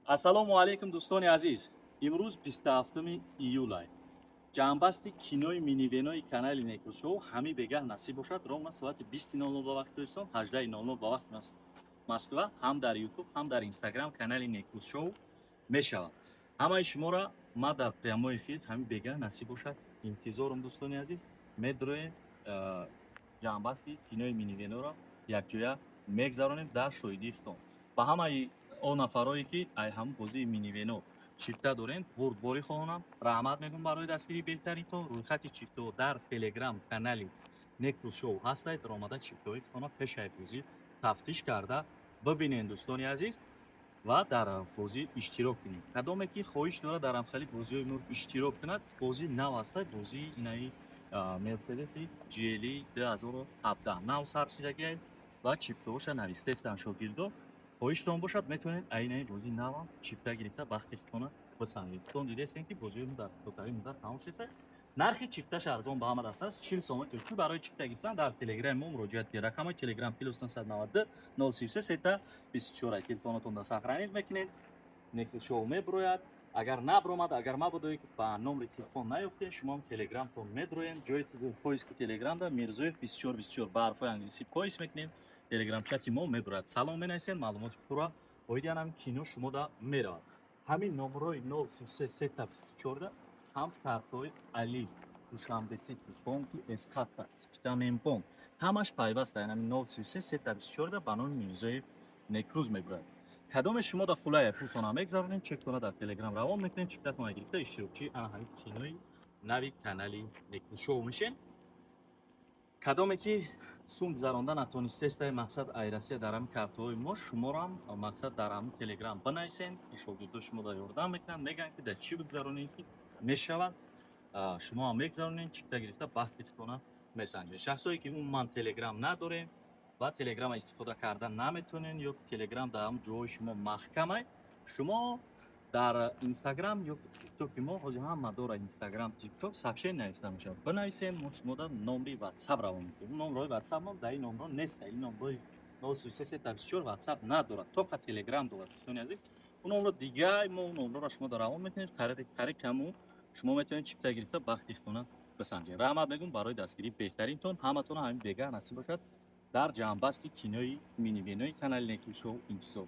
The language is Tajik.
Ассалому алайкум, дӯстони азиз. Имрӯз 27 июлай. Ҷамъбасти кинои минивенои канали Некрӯзшоу ҳамин бегаҳ насиб бошад, ровно соати 20:00 ба вақти Тоҷикистон, 18:00 ба вақти Москва, ҳам дар Ютуб, ҳам дар Инстаграм канали Некрӯзшоу мешавад. Ҳамаи шуморо ма дар прямой эфир ҳамин бегаҳ, насиб бошад, интизорум, дӯстони азиз. Медроем, ҷамъбасти кинои минивеноро якҷоя мегзаронем дар шоҳидии худтон. Ба ҳамаи он нафарое, ки ай ҳамн бозии минивено чипта дорем, бурдборӣ хоҳонам. Раҳмат мегӯм барои дастгирии беҳтаринтон. Рӯйхати чифтаҳо дар Телеграм канали Некрӯз Шоу ҳастед. Омада, чифтаҳои худтонро пешаи бозӣ тафтиш карда бибинед, дӯстони азиз, ва дар бозӣ иштирок кунед. Кадоме ки хоҳиш дорад дар ҳамхели бозиҳои мо иштирок кунад, бозӣ нав ҳастад. Бозии инаи Мерседеси GLE 2017 нав сар шидагиай ва чифтаҳоша навистестанд шогирдо. Хоҳиштон бошад, метавонед айнаи бозии навам чипта гирифта, бахти худтона бисанҷед. Худтон дидестем, ки бозиҳои мо дар кӯтоҳтарин муддат тамом шудааст. Нархи чипташ арзон ба ҳама даст аст, 40 сомон турки. Барои чипта гирифтан дар Телеграми мо муроҷиат кунед. Рақамҳои Телеграм +992 033 сета 24. Телефонотонда сохранить мекунед, Некрӯзшоу меброяд. Агар набромад, агар мабодое ки ба номри телефон наёфтед, шумоам Телеграмтон медроем. Ҷои поиски Телеграмда Мирзоев 2424 ба ҳарфҳои англисӣ поиск мекунем, Телеграм чати мо мебурад. Салом менависед, маълумоти пурра оиди ҳамин кино шумода меравад. Ҳамин номерҳои 033 сета 24 ҳам картҳои Али, Душанбе Сити, бонки Эсхата, Спитаменбонк, ҳамаш пайваста. Ҳамин 033 сета 24 ба номи Мирзоев Некрӯз мебурад. Кадоме шумо да хулая, пултона мегзаронем, чектона дар Телеграм равон мекунем, чиптатона гирифта, иштирокчии ана ҳамин кинои нави канали Некрӯзшоу мешен. Кадоме ки сум гузаронда натонистестай, мақсад, ай Россия дар ҳамин картҳои мо, шуморам, мақсад, дар ҳамин Телеграм бинависен, шогирдо шумо ёрдам мекунанд, мегӯянд, ки дар чӣ бигзаронед, ки мешавад. Шумо ҳам мегзаронед, чипта гирифта, бахти худтона месанҷед. Шахсое ки умуман Телеграм надорем ва Телеграма истифода карда наметонен ё Телеграм дар ҳамн ҷоҳои шумо маҳкамай, шумо дар Инстаграм ё Тиктоки мо, ҳозир ҳама дорад Инстаграм, Тикток, сообщение нависта мешавад, бинависен, мо шумода номри Ватсап равон мекунем. Номрои Ватсап мо дар ин номро нест. Ин номрои 033 24 Ватсап надорад, тоқа Телеграм дорад, дӯстони азиз. Он номро дигар мо он номроро шумо равон мекунем. Тариқи ҳамун шумо метавонед чипта гирифта, бахти худтона бисанҷед. Раҳмат мегӯм барои дастгирии беҳтаринтон. Ҳаматона ҳамин бегаҳ, насиб бошад, дар ҷамъбасти кинои минивенои канали Некрӯзшоу интизор.